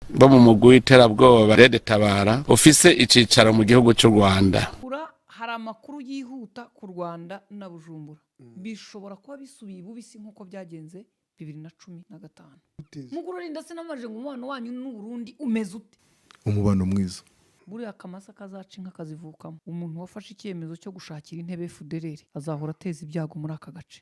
Bo mu mugwi w'iterabwoba Red Tabara ufise icicaro mu gihugu cy'u Rwanda. Hari amakuru yihuta ku Rwanda na Bujumbura, bishobora kuba bisubiye ibubisi nk'uko byagenze 2015. Mukuru sinamaje ngo umubano wanyu n'u Burundi umeze ute? Umubano mwiza. Buriya akamasa kazaca inka kazivukamo. Umuntu wafashe icyemezo cyo gushakira intebe FDLR azahora ateza ibyago muri aka gace.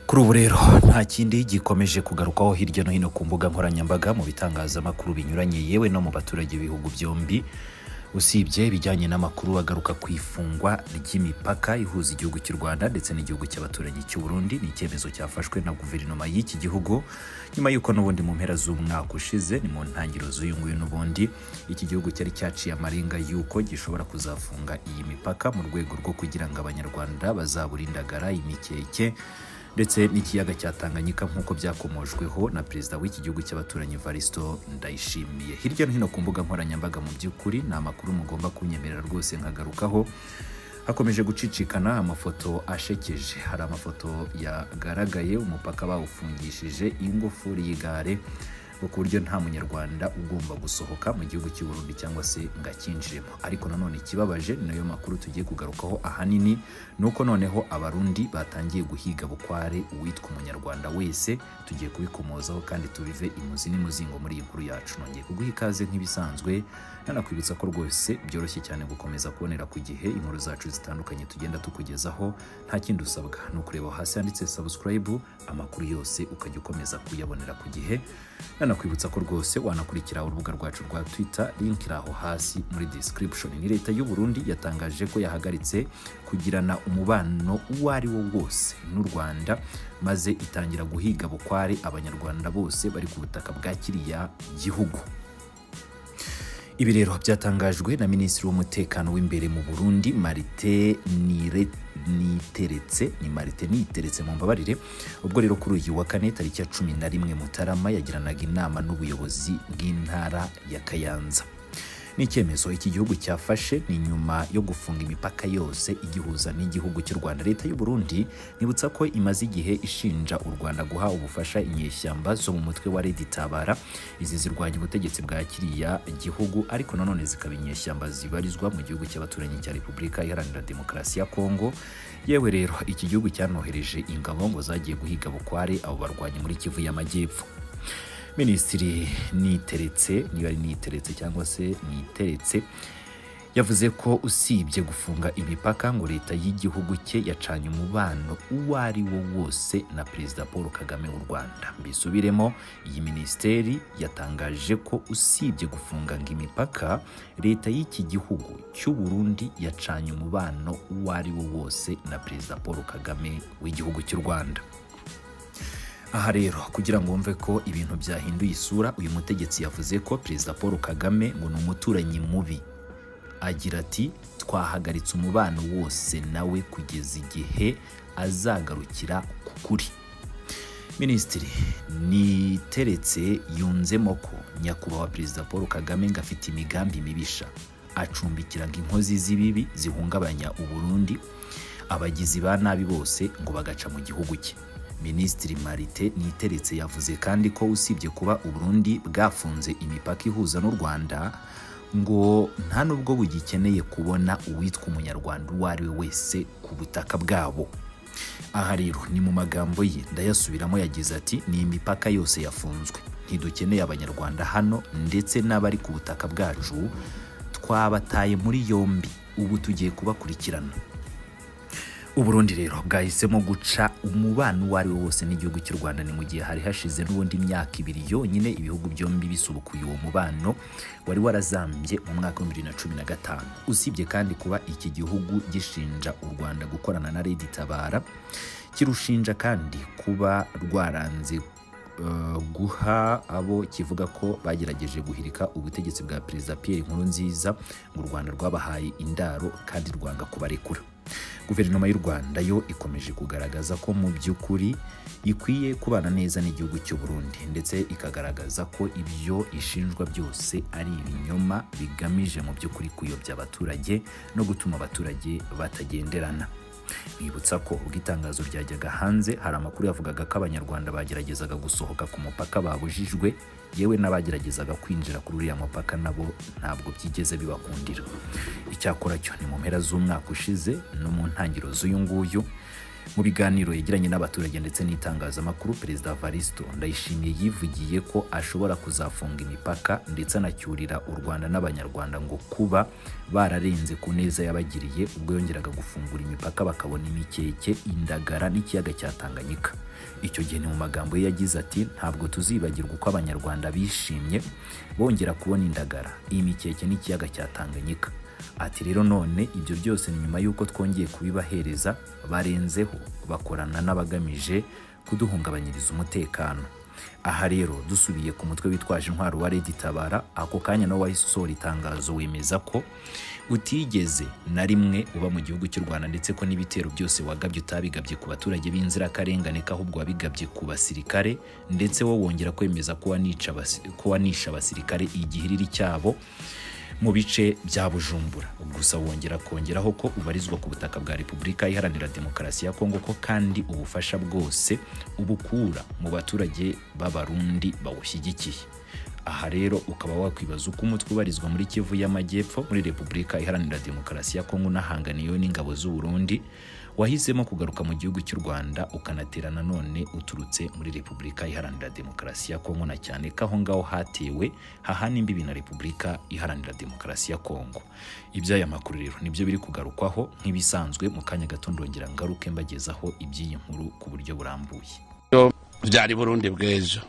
Kuri ubu rero nta kindi gikomeje kugarukwaho hirya no hino ku mbuga nkoranyambaga, mu bitangazamakuru binyuranye, yewe no mu baturage b'ibihugu byombi, usibye ibijyanye n'amakuru agaruka ku ifungwa ry'imipaka ihuza igihugu cy'u Rwanda ndetse n'igihugu cy'abaturanyi cy'u Burundi. Ni icyemezo cyafashwe na guverinoma y'iki gihugu nyuma y'uko n'ubundi mu mpera z'umwaka ushize, ni mu ntangiriro z'uyu nguyu, n'ubundi iki gihugu cyari cyaciye amarenga y'uko gishobora kuzafunga iyi mipaka mu rwego rwo kugira ngo Abanyarwanda bazabure indagara, imikeke ndetse n'ikiyaga cya Tanganyika, nk'uko byakomojweho na perezida w'iki gihugu cy'abaturanyi Evaristo Ndayishimiye. Hirya no hino ku mbuga nkoranyambaga, mu by'ukuri ni amakuru mugomba kunyemerera rwose nkagarukaho. Hakomeje gucicikana amafoto ashekeje. Hari amafoto yagaragaye umupaka bawufungishije ingufuri y'igare, ngo ku buryo nta Munyarwanda ugomba gusohoka mu gihugu cy'u Burundi cyangwa se ngo akinjiremo. Ariko nanone ikibabaje, ni nayo makuru tugiye kugarukaho ahanini, ni uko noneho Abarundi batangiye guhiga bukware uwitwa Umunyarwanda wese. Tugiye kubikomozaho kandi tubive imuzi n'imuzingo muri iyi nkuru yacu. Nongeye kuguha ikaze nk'ibisanzwe, nanakwibutsa ko rwose byoroshye cyane gukomeza kubonera ku gihe inkuru zacu zitandukanye tugenda tukugezaho. Nta kindi usabwa, ni ukureba hasi handitse subscribe, amakuru yose ukajya ukomeza kuyabonera ku gihe. Nanakwibutsa ko rwose wanakurikira urubuga rwacu rwa Twitter, link iri aho hasi muri description. Ni leta y'u Burundi yatangaje ko yahagaritse kugirana umubano uwo ari wo wose n'u Rwanda, maze itangira guhiga bukware Abanyarwanda bose bari ku butaka bwa kiriya gihugu. Ibi rero byatangajwe na Minisitiri w'Umutekano w'imbere mu Burundi, Martin Niteretse, ni Martin Niteretse, mu mbabarire. Ubwo rero kuri uyu wa kane tariki ya 11 Mutarama yagiranaga inama n'ubuyobozi bw'intara ya Kayanza. Ni icyemezo iki gihugu cyafashe ni nyuma yo gufunga imipaka yose igihuza n'igihugu cy'u Rwanda. Leta y'u Burundi, nibutsa ko imaze igihe ishinja u Rwanda guha ubufasha inyeshyamba zo mu mutwe wa Red Tabara. Izi zirwanya ubutegetsi bwa kiriya gihugu, ariko nanone zikaba inyeshyamba zibarizwa mu gihugu cy'abaturanyi cya Repubulika Iharanira Demokarasi ya Kongo. Yewe rero iki gihugu cyanohereje ingabo ngo zagiye guhiga bukware abo barwanyi muri Kivu y'Amajyepfo. Minisitiri Niteretse, niba ari Niteretse cyangwa se Niteretse, yavuze ko usibye gufunga imipaka, ngo leta y'igihugu cye yacanye umubano uwo ari wo wose na Perezida Paul Kagame w'u Rwanda. Mbisubiremo, iyi minisiteri yatangaje ko usibye gufunga ngo imipaka, leta y'iki gihugu cy'u Burundi yacanye umubano uwo ari wo wose na Perezida Paul Kagame w'igihugu cy'u Rwanda. Aha rero, kugira ngo wumve ko ibintu byahinduye isura, uyu mutegetsi yavuze ko Perezida Paul Kagame ngo ni umuturanyi mubi. Agira ati: "Twahagaritse umubano wose nawe kugeza igihe azagarukira ku kuri." Minisitiri Niteretse yunzemo ko Nyakubahwa Perezida Paul Kagame ngo afite imigambi mibisha, acumbikira ngo inkozi z'ibibi zihungabanya Uburundi, abagizi ba nabi bose ngo bagaca mu gihugu cye. Minisitiri Martin Niteretse yavuze kandi ko usibye kuba Uburundi bwafunze imipaka ihuza n'u Rwanda, ngo nta nubwo bugikeneye kubona uwitwa Umunyarwanda uwo ari we wese ku butaka bwabo. Aha rero ni mu magambo ye, ndayasubiramo, yagize ati: "Ni imipaka yose yafunzwe, ntidukeneye Abanyarwanda hano, ndetse n'abari ku butaka bwacu twabataye muri yombi, ubu tugiye kubakurikirana." Uburundi rero bwahisemo guca umubano uwo ari wo wose n'igihugu cy'u Rwanda. Ni mu gihe hari hashize n'ubundi imyaka 2 yonyine ibihugu byombi bisubukuye uwo mubano wari warazambye mu mwaka wa 2015. Usibye kandi kuba iki gihugu gishinja u Rwanda gukorana na Red Tabara, kirushinja kandi kuba rwaranze guha abo kivuga ko bagerageje guhirika ubutegetsi bwa Perezida Pierre Nkurunziza, ngo u Rwanda rwabahaye indaro kandi rwanga kubarekura. Guverinoma y'u Rwanda yo ikomeje kugaragaza ko mu by'ukuri ikwiye kubana neza n'igihugu cy'u Burundi, ndetse ikagaragaza ko ibyo ishinjwa byose ari ibinyoma bigamije mu by'ukuri kuyobya abaturage no gutuma abaturage batagenderana. Mwibutsa ko ubwo itangazo ryajyaga hanze hari amakuru yavugaga ko Abanyarwanda bageragezaga gusohoka ku mupaka babujijwe, yewe n'abageragezaga kwinjira kuri uriya mupaka nabo ntabwo byigeze bibakundira. Icyakora cyo ni mu mpera z'umwaka ushize no mu ntangiriro z'uyu nguyu, mu biganiro yagiranye n'abaturage ndetse n'itangazamakuru, Perezida Varisto Ndayishimiye yivugiye ko ashobora kuzafunga imipaka, ndetse anacyurira u Rwanda n'Abanyarwanda ngo kuba bararenze ku neza yabagiriye ubwo yongeraga gufungura imipaka bakabona imikeke, indagara n'ikiyaga cya Tanganyika. Icyo gihe ni mu magambo ye yagize ati: "Ntabwo tuzibagirwa uko Abanyarwanda bishimye bongera kubona indagara, imikeke n'ikiyaga cya Tanganyika." Ati: "Rero none ibyo byose ni nyuma y'uko twongeye kubibahereza, barenzeho bakorana n'abagamije kuduhungabanyiriza umutekano." Aha rero dusubiye ku mutwe witwaje intwaro wa Red Tabara, ako kanya nawe wahise usohora itangazo wemeza ko utigeze na rimwe uba mu gihugu cy'u Rwanda, ndetse ko n'ibitero byose wagabye utabigabye ku baturage b'inzirakarengane, ko ahubwo wabigabye ku basirikare, ndetse wo wongera kwemeza ko wanishe abasirikare igihiriri cyabo mu bice bya Bujumbura. Gusa wongera kongeraho ko ubarizwa ku butaka bwa Repubulika Iharanira Demokarasi ya Kongo, ko kandi ubufasha bwose ubukura mu baturage b'Abarundi bawushyigikiye. Aha rero ukaba wakwibaza uko umutwe ubarizwa muri Kivu y'Amajyepfo muri Repubulika Iharanira Demokarasi ya Kongo, unahanganiyeho n'ingabo z'u Burundi, wahisemo kugaruka mu gihugu cy'u Rwanda, ukanatera nanone uturutse muri Repubulika Iharanira Demokarasi ya Kongo, na cyane ko aho ngaho hatewe hahana imbibi na Repubulika Iharanira Demokarasi ya Kongo. Iby'aya makuru rero nibyo biri kugarukwaho nk'ibisanzwe. Mu kanya gato ndongera ngaruke mbagezaho iby'iyi nkuru ku buryo burambuye. Byari Burundi bw'ejo.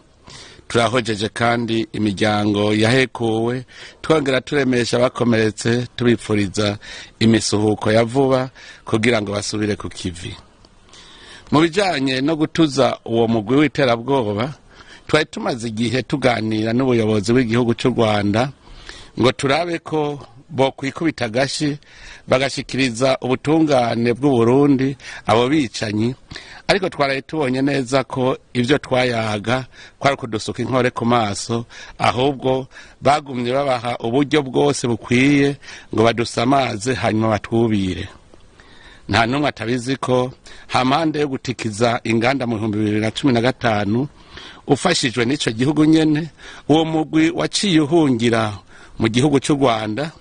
Turahojeje kandi imiryango yahekuwe, twongera turemesha abakomeretse, tubipfuriza imisuhuko ya vuba kugira ngo basubire ku kivi. Mu bijanye no gutuza uwo mugwi w'iterabwoba, twari tumaze igihe tuganira n'ubuyobozi bw'igihugu cy'u Rwanda ngo turabe ko bo kwikubita agashi bagashikiriza ubutungane bw'u Burundi abo bicanyi, ariko twaraye tubonye neza ko ibyo twayaga kwari kudusuka inkore ku maso, ahubwo bagumye babaha uburyo bwose bukwiye ngo badusamaze hanyuma batwubire. Nta n'umwe atabizi ko hampande yo gutikiza inganda mu 2015 ufashijwe n'ico gihugu nyene, uwo mugwi waciye uhungira mu gihugu cy'u Rwanda,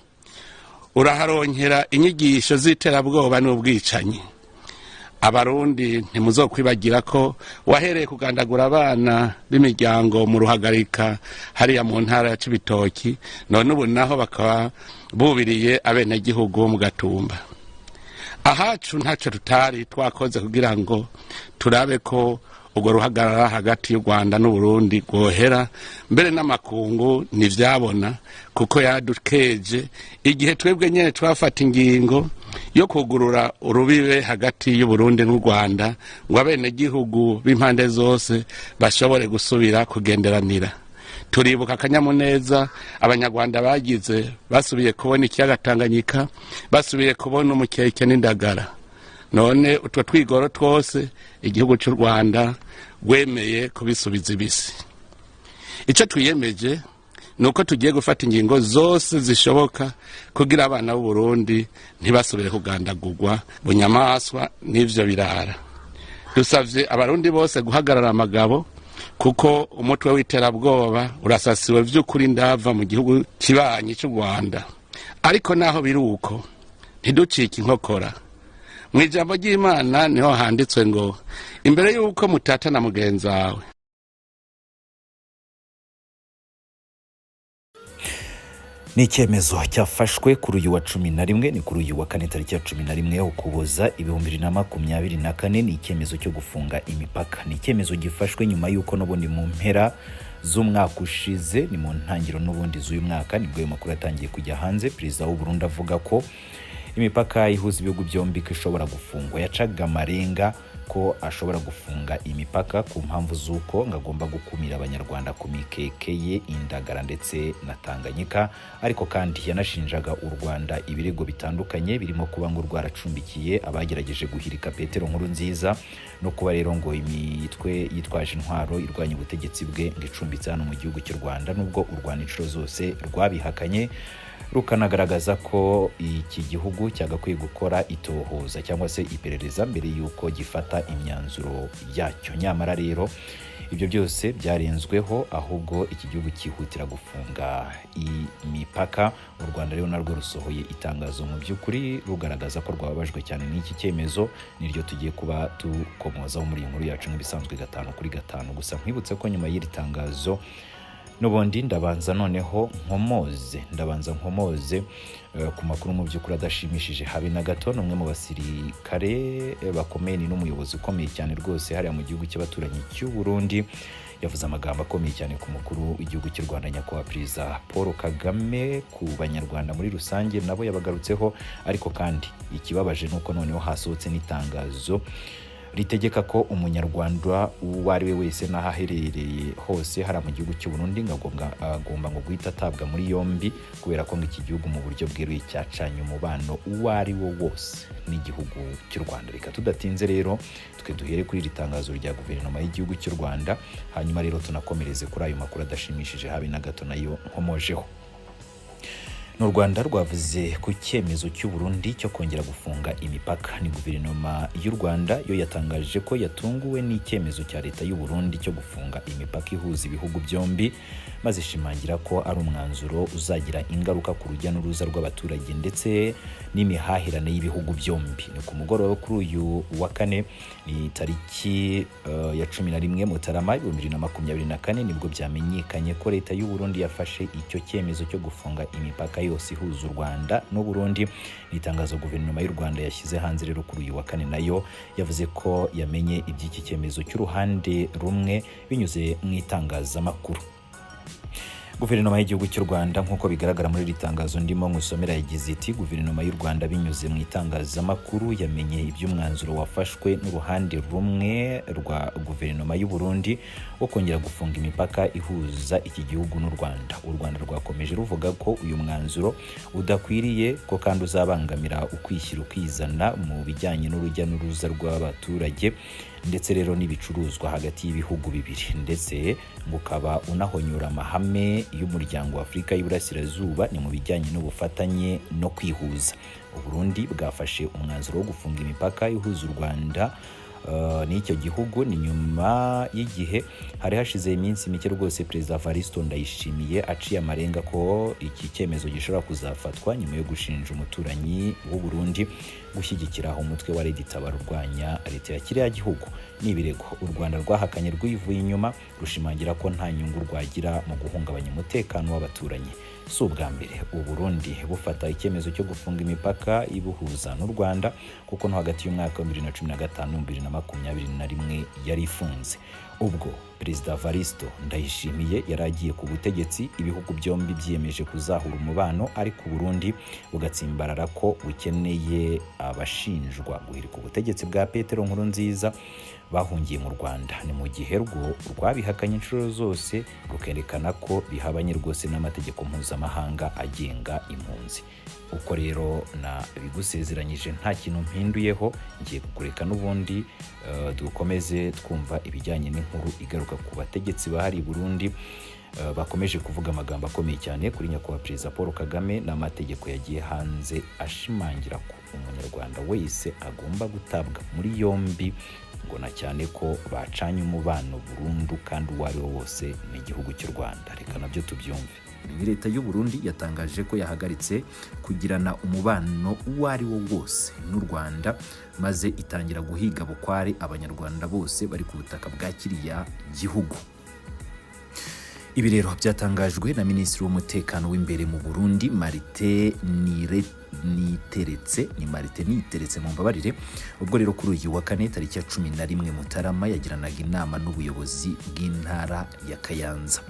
uraharonkera inyigisho z'iterabwoba n'ubwicanyi. Abarundi ntimuzokwibagira ko wahereye kugandagura abana b'imiryango mu Ruhagarika hariya mu ntara ya Cibitoki, none ubu naho bakaba bubiriye abenegihugu mu Gatumba. Ahacu ntacyo tutari twakoze kugira ngo turabe ko urwo ruhagarara hagati y'u Rwanda n'Uburundi rwohera, mbere n'amakungu ntivyabona kuko yadukeje igihe twebwe nyene twafata ingingo yo kugurura urubibe hagati y'Uburundi n'u Rwanda ngo abenegihugu b'impande zose bashobore gusubira kugenderanira. Turibuka akanyamuneza Abanyarwanda bagize basubiye kubona ikiyaga Tanganyika, basubiye kubona umukeke n'indagara. None utwo twigoro twose igihugu cy'u Rwanda rwemeye kubisubiza ibisi. Icyo twiyemeje ni uko tugiye gufata ingingo zose zishoboka kugira abana b'u Burundi ntibasubire kugandagurwa bunyamaswa n'ivyo birara. Dusavye Abarundi bose guhagarara amagabo, kuko umutwe w'iterabwoba urasasiwe vy'ukuri ndava mu gihugu kibanyi cy'u Rwanda. Ariko naho biri uko, ntiducike inkokora. Mu ijambo ry'Imana niho handitswe ngo imbere y'uko mutata na mugenzi wawe. Ni icyemezo cyafashwe kuri uyu wa 11, ni kuri uyu wa kane tariki ya 11 Ukuboza 2024. Ni icyemezo cyo gufunga imipaka. Ni icyemezo gifashwe nyuma y'uko n'ubundi mu mpera z'umwaka ushize, ni mu ntangiriro n'ubundi z'uyu mwaka, nibwo ayo makuru yatangiye kujya hanze. Perezida w'u Burundi avuga ko imipaka ihuza ibihugu byombi ko ishobora gufungwa. Yacaga amarenga ko ashobora gufunga imipaka ku mpamvu z'uko ngo agomba gukumira Abanyarwanda ku mikeke ye, indagara ndetse na Tanganyika. Ariko kandi yanashinjaga u Rwanda ibirego bitandukanye birimo kuba ngo rwaracumbikiye abagerageje guhirika Petero Nkurunziza, no kuba rero ngo imitwe yitwaje intwaro irwanya ubutegetsi bwe ngo icumbitse hano mu gihugu cy'u Rwanda, nubwo u Rwanda inshuro zose rwabihakanye. Rukanagaragaza ko iki gihugu cyagakwiye gukora itohoza cyangwa se iperereza mbere y'uko gifata imyanzuro yacyo. Nyamara rero ibyo byose byarenzweho, ahubwo iki gihugu cyihutira gufunga imipaka. U Rwanda rero narwo rusohoye itangazo mu by'ukuri rugaragaza ko rwababajwe cyane n'iki cyemezo. Niryo tugiye kuba dukomozaho muri iyi nkuru yacu nk'ibisanzwe, 5 kuri 5. Gusa nkwibutse ko nyuma y'iri tangazo n'ubundi ndabanza noneho nkomoze ku makuru mu by'ukuri adashimishije habe na gato. Ni umwe mu basirikare bakomeye, ni n'umuyobozi ukomeye cyane rwose hariya mu gihugu cy'abaturanyi cy'u Burundi. Yavuze amagambo akomeye cyane ku mukuru w'igihugu cy'u Rwanda, Nyakubahwa Perezida Paul Kagame, ku Banyarwanda muri rusange nabo yabagarutseho. Ariko kandi ikibabaje ni uko noneho hasohotse n'itangazo ritegeka ko Umunyarwanda uwo ari we wese n'aho aherereye hose hariya mu gihugu cy'u Burundi ngo agomba ngo guhita atabwa muri yombi, kubera ko ngo iki gihugu mu buryo bweruye cyacanye umubano uwo ari wo wose n'igihugu cy'u Rwanda. Reka tudatinze rero twe duhere kuri iri tangazo rya guverinoma y'igihugu cy'u Rwanda, hanyuma rero tunakomereze kuri ayo makuru adashimishije habe na gato nayo nkomojeho. Ni u Rwanda rwavuze ku cyemezo cy'u Burundi cyo kongera gufunga imipaka. Ni guverinoma y'u Rwanda yo yatangaje ko yatunguwe n'icyemezo cya leta y'u Burundi cyo gufunga imipaka ihuza ibihugu byombi, maze ishimangira ko ari umwanzuro uzagira ingaruka ku rujya n'uruza rw'abaturage ndetse n'imihahirane y'ibihugu byombi. Ni ku mugoroba kuri uyu wa kane, ni tariki ya 11 Mutarama 2024, nibwo byamenyekanye ko leta y'u Burundi yafashe icyo cyemezo cyo gufunga imipaka yose ihuza u Rwanda n'u Burundi. Ni itangazo guverinoma y'u Rwanda yashyize hanze rero kuri uyu wa kane. Nayo yavuze ko yamenye iby'iki cyemezo cy'uruhande rumwe binyuze mu itangazamakuru. Guverinoma y'igihugu cy'u Rwanda, nk'uko bigaragara muri iri tangazo ndimo nkusomera, yagize iti: "Guverinoma y'u Rwanda binyuze mu itangazamakuru yamenye iby'umwanzuro wafashwe n'uruhande rumwe rwa guverinoma y'u Burundi wo kongera gufunga imipaka ihuza iki gihugu n'u Rwanda." U Rwanda rwakomeje ruvuga ko uyu mwanzuro udakwiriye, ko kandi uzabangamira ukwishyira ukizana mu bijyanye n'urujya n'uruza rw'abaturage ndetse rero n'ibicuruzwa hagati y'ibihugu bibiri, ndetse ngo ukaba unahonyora amahame y'umuryango wa Afurika y'Iburasirazuba ni mu bijyanye n'ubufatanye no kwihuza. U Burundi bwafashe umwanzuro wo gufunga imipaka ihuza u Rwanda n'icyo gihugu ni nyuma y'igihe hari hashize iminsi mike rwose Perezida Evariste Ndayishimiye aciye amarenga ko iki cyemezo gishobora kuzafatwa, nyuma yo gushinja umuturanyi w'u Burundi gushyigikira umutwe wa Red Tabara urwanya leta ya kiriya gihugu. Ni ibirego u Rwanda rwahakanye rwivuye inyuma, rushimangira ko nta nyungu rwagira mu guhungabanya umutekano w'abaturanyi. Si ubwa mbere u Burundi bufata icyemezo cyo gufunga imipaka ibuhuza n'u Rwanda, kuko no hagati y'umwaka wa 2015 na 2021 yari ifunze. Ubwo Perezida Evariste Ndayishimiye yari agiye ku butegetsi, ibihugu byombi byiyemeje kuzahura umubano, ariko u Burundi bugatsimbarara ko bukeneye abashinjwa guhirika ubutegetsi bwa Petero Nkurunziza bahungiye mu Rwanda. Ni mu gihe rwo rwabihakanye inshuro zose, rukerekana ko bihabanye rwose n'amategeko mpuzamahanga agenga impunzi. Uko rero nabigusezeranyije, nta kintu mpinduyeho, ngiye kukureka n'ubundi dukomeze twumva ibijyanye n'inkuru igaruka ku bategetsi bahari i Burundi bakomeje kuvuga amagambo akomeye cyane kuri Nyakubahwa Perezida Paul Kagame n'amategeko yagiye hanze ashimangira ko Umunyarwanda wese agomba gutabwa muri yombi, ngo na cyane ko bacanye umubano burundu kandi uwo ari wo wose n'igihugu cy'u Rwanda. Reka nabyo tubyumve. Leta y'u Burundi yatangaje ko yahagaritse kugirana umubano uwo ari wo wose n'u Rwanda, maze itangira guhiga bukware Abanyarwanda bose bari ku butaka bwa kiriya gihugu. Ibi rero byatangajwe na Minisitiri w'Umutekano w'imbere mu Burundi, Martin Niteretse, ni Martin Niteretse, mumbabarire. Ubwo rero kuri uyu wa kane tariki ya 11 Mutarama yagiranaga inama n'ubuyobozi bw'intara ya Kayanza.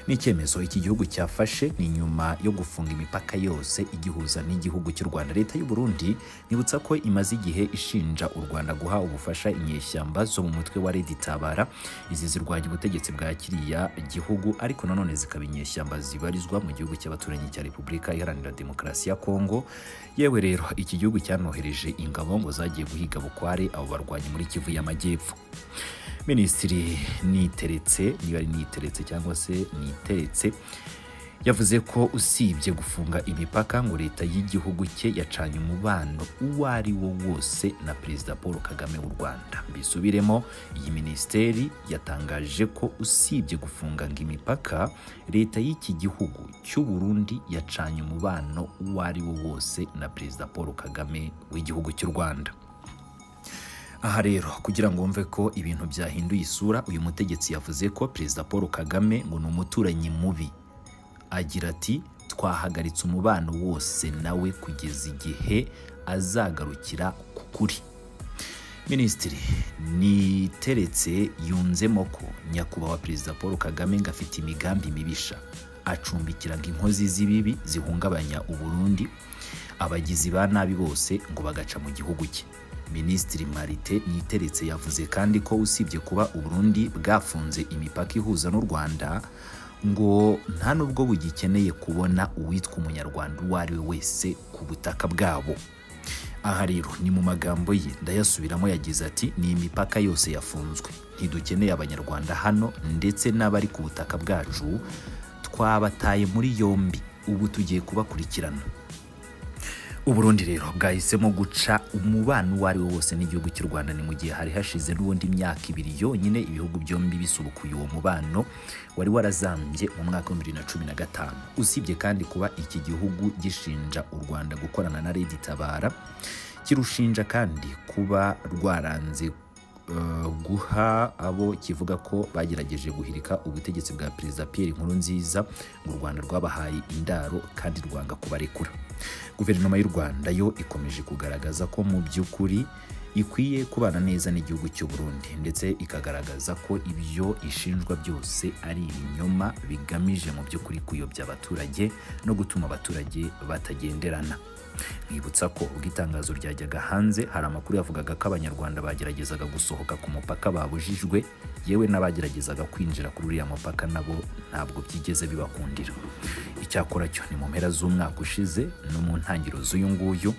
Ni icyemezo iki gihugu cyafashe ni nyuma yo gufunga imipaka yose igihuza n'igihugu cy'u Rwanda. Leta y'u Burundi, nibutsa ko imaze igihe ishinja u Rwanda guha ubufasha inyeshyamba zo mu mutwe wa Red Tabara. Izi zirwanya ubutegetsi bwa kiriya gihugu, ariko nanone zikaba inyeshyamba zibarizwa mu gihugu cy'abaturanyi cya Repubulika Iharanira Demokarasi ya Kongo. Yewe rero iki gihugu cyanohereje ingabo ngo zagiye guhiga bukware abo barwanyi muri Kivu y'Amajyepfo. Minisitiri Niteretse, niba ari Niteretse cyangwa se Niteretse, Yavuze ko usibye gufunga imipaka, ngo leta y'igihugu cye yacanye umubano uwo ari wo wose na Perezida Paul Kagame w'u Rwanda. Mbisubiremo, iyi minisiteri yatangaje ko usibye gufunga ngo imipaka, leta y'iki gihugu cy'u Burundi yacanye umubano uwo ari wo wose na Perezida Paul Kagame w'igihugu cy'u Rwanda. Aha rero, kugira ngo wumve ko ibintu byahinduye isura, uyu mutegetsi yavuze ko Perezida Paul Kagame ngo ni umuturanyi mubi. Agira ati: "Twahagaritse umubano wose nawe kugeza igihe azagarukira ku kuri." Minisitiri Niteretse yunzemo ko Nyakubahwa Perezida Paul Kagame ngo afite imigambi mibisha, acumbikira ngo inkozi z'ibibi zihungabanya Uburundi, abagizi ba nabi bose ngo bagaca mu gihugu cye. Minisitiri Martin Niteretse yavuze kandi ko usibye kuba Uburundi bwafunze imipaka ihuza n'u Rwanda, ngo nta nubwo bugikeneye kubona uwitwa Umunyarwanda uwo ari we wese ku butaka bwabo. Aha rero ni mu magambo ye, ndayasubiramo, yagize ati: "Ni imipaka yose yafunzwe, ntidukeneye Abanyarwanda hano, ndetse n'abari ku butaka bwacu twabataye muri yombi, ubu tugiye kubakurikirana." Uburundi rero bwahisemo guca umubano uwo ari wo wose n'igihugu cy'u Rwanda. Ni mu gihe hari hashize n'ubundi imyaka 2 yonyine ibihugu byombi bisubukuye uwo mubano wari warazambye mu mwaka wa 2015. Usibye kandi kuba iki gihugu gishinja u Rwanda gukorana na Red Tabara, kirushinja kandi kuba rwaranze guha abo kivuga ko bagerageje guhirika ubutegetsi bwa Perezida Pierre Nkurunziza, ngo u Rwanda rwabahaye indaro kandi rwanga kubarekura. Guverinoma y'u Rwanda yo ikomeje kugaragaza ko mu by'ukuri ikwiye kubana neza n'igihugu cy'u Burundi, ndetse ikagaragaza ko ibyo ishinjwa byose ari ibinyoma bigamije mu by'ukuri kuyobya abaturage no gutuma abaturage batagenderana. Nkibutsa ko ubwo itangazo ryajyaga hanze, hari amakuru yavugaga ko Abanyarwanda bageragezaga gusohoka ku mupaka babujijwe, yewe n'abageragezaga kwinjira kuri uriya mupaka nabo ntabwo byigeze bibakundira. Icyakora cyo ni mu mpera z'umwaka ushize no mu ntangiriro z'uyu nguyu,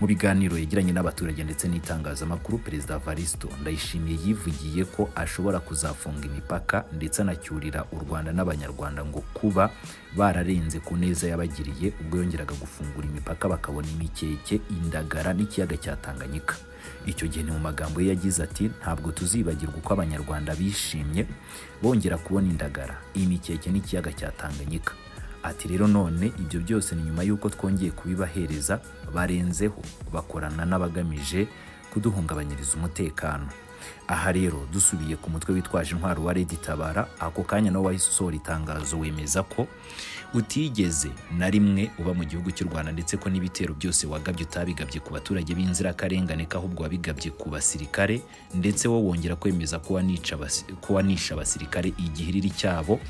mu biganiro yagiranye n'abaturage ndetse n'itangazamakuru, Perezida Varisto Ndayishimiye yivugiye ko ashobora kuzafunga imipaka, ndetse anacyurira u Rwanda n'Abanyarwanda ngo kuba bararenze ku neza yabagiriye ubwo yongeraga gufungura imipaka bakabona imikeke, indagara n'ikiyaga cya Tanganyika. Icyo gihe ni mu magambo ye yagize ati: "Ntabwo tuzibagirwa uko Abanyarwanda bishimye bongera kubona indagara, imikeke n'ikiyaga cya Tanganyika." Ati: "Rero none ibyo byose ni nyuma y'uko twongeye kubibahereza, barenzeho bakorana n'abagamije kuduhungabanyiriza umutekano." Aha rero dusubiye ku mutwe witwaje intwaro wa Red Tabara, ako kanya nawe wahise usohora itangazo wemeza ko utigeze na rimwe uba mu gihugu cy'u Rwanda, ndetse ko n'ibitero byose wagabye utabigabye ku baturage b'inzirakarengane, ko ahubwo wabigabye ku basirikare, ndetse wo wongera kwemeza ko wanishe abasirikare igihiriri cyabo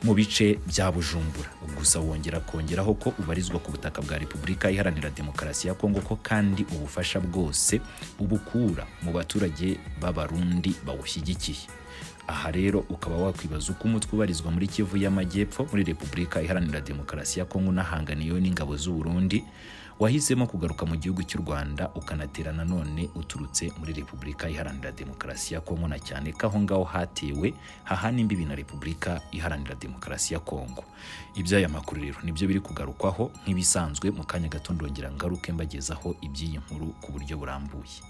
mu bice bya Bujumbura. Gusa wongera kongeraho ko ubarizwa ku butaka bwa Repubulika Iharanira Demokarasi ya Kongo, ko kandi ubufasha bwose ubukura mu baturage b'Abarundi bawushyigikiye. Aha rero ukaba wakwibaza uko umutwe ubarizwa muri Kivu y'Amajyepfo muri Repubulika Iharanira Demokarasi ya Kongo, unahanganiyeho n'ingabo z'u Burundi, wahisemo kugaruka mu gihugu cy'u Rwanda, ukanatera nanone uturutse muri Repubulika Iharanira Demokarasi ya Kongo, na cyane ko aho ngaho hatewe hahana imbibi na Repubulika Iharanira Demokarasi ya Kongo. Iby'aya makuru rero nibyo biri kugarukwaho nk'ibisanzwe. Mu kanya gato ndongera ngaruke mbagezaho iby'iyi nkuru ku buryo burambuye.